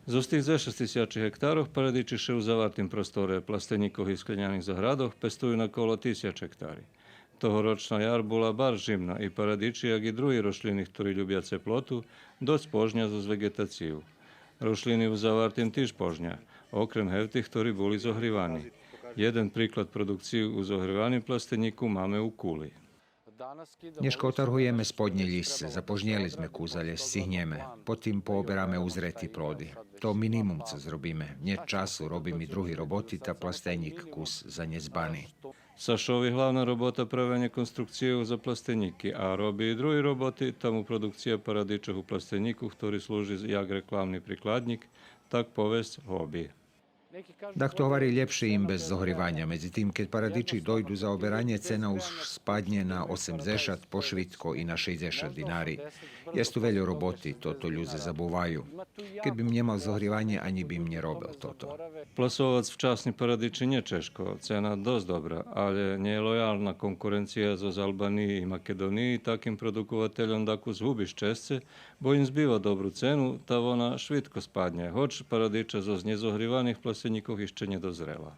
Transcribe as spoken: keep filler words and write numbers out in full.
Зоз тих дзешец тисячи гектарох парадичи ше у завартим просторе, пластенїкох и скленяних заградох пестую на коло тисяч гектари. Тогорочна яр була барз жимна и парадичи, як и други рошлїни хтори любя цеплоту, досц пожня зоз веґетацию. Рошлїни у завартим тиж пожня, окрем гевтих хтори були зогривани. Єден приклад продукциї у зогриваним пластенїку маме у Кули. Нєшка отаргуєме споднє лїсце, запожнєли зме кус, алє сцигнєме. Потим пообераме узрети плоди. То минимум цо зробиме. Нєт часу, робим и други роботи, та пластенїк кус занєдзбани. Сашови главна робота правенє конструкцийох за пластенїки, а роби и други роботи, тому продукция парадичох у пластенїку, хтори служи як рекламни прикладнїк, так повесц гоби. Дахто гвари лєпше им без зогриваня, медзитим, кед парадичи дойду за оберанє, цена уж спаднє на осемдзешат, пошвидко и на шейдзешат динари. Єст ту вельо роботи, тото людзе забуваю. Кед бим нємал зогриванє, анї бим нє робел тото. Пласовац вчасни парадичи нє чежко, цена досц добра, алє нєлоялна конкуренция зоз Албаниї и Македониї таким продуковательом дакус губи щесце, бо им збива добру цену, та вона швидко спаднє, гоч парадича зоз нєзогриваних пластенїкох ище нє дозрела.